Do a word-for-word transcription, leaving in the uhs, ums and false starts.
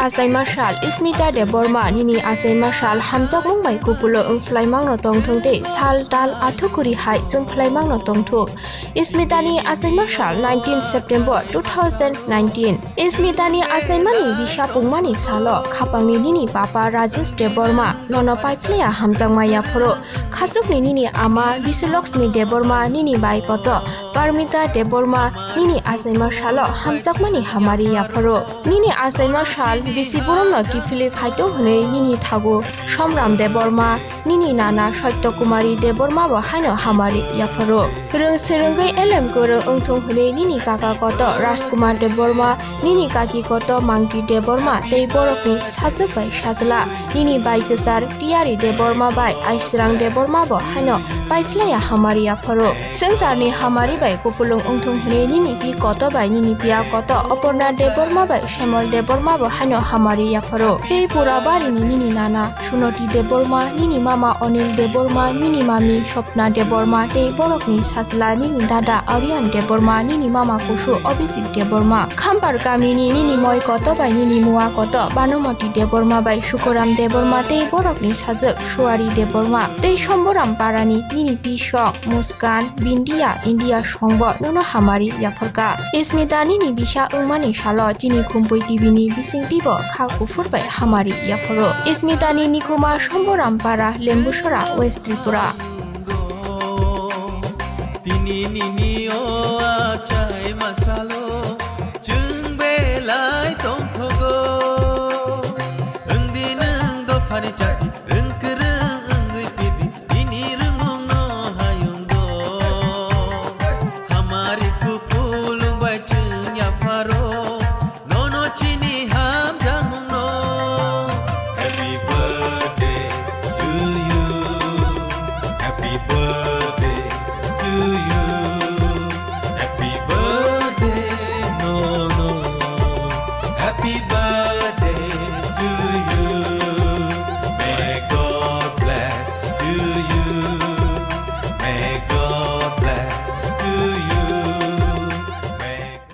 achaima sal Smita Debbarma nini achaima sal hamjakmung bai kupulo wngphlaimangno tongthung tei sal tal athukuri hai chwngphlaimangno tongthung. Smitani achaima sal nineteen September two thousand nineteen. Smitani achaimani bisa pungmani salo khapangni nini papa Rajesh Debbarma nono paiphlaiya hamjakma yapharo. Khachukni nini ama Biswalakshmi Debbarma nini bai koto Parmita Debbarma nini achaima salo hamjakmani hamari yapharo. Nini achaima sal bisi borokno kiphilwi phaito hwnwi nini thago Somram Debbarma, nini nana Satya Kumari Debbarma bo haino hamari yapharo. Rwng se rwngwi elem kwrwng wngthung hwnwi nini kaka koto Rajkumar Debbarma, nini kaki koto Mangti Debbarma tei borokni sajwk bai sajla, nini bai kwchar Tiyari Debbarma bai Aisrang Debbarma bo haino paiphlaiya hamari yapharo. Swngcharni hamari bai kupulung wngthung hwnwi nini pi koto bai nini piya koto Oporna Debbarma bai Semol Debbarma bo haino hamari yapharo. Tei pura barini nini nana Sunoti Debbarma, nini mama Onil Debbarma, nini mami Sopna Debbarma tei borokni sajla nini dada Aryan Debbarma, nini mama kusu Abhijit Debbarma. Khampar kamini nini moi koto bai nini mua koto Banumati Debbarma bai Sukoram Debbarma tei borokni sajwk Suari Debbarma tei Somboram parani nini pisok Muskan, Bindia, India songbo nono hamari yaphorka. Smita nini bisa wngmani salo chini Khumpui T V ni bisingtwi bo kha kuphur bai hamari yaphoro. Smita ni nikhuma Somborampara, Lembusora, West Tripura. Tini nini o achai masalo.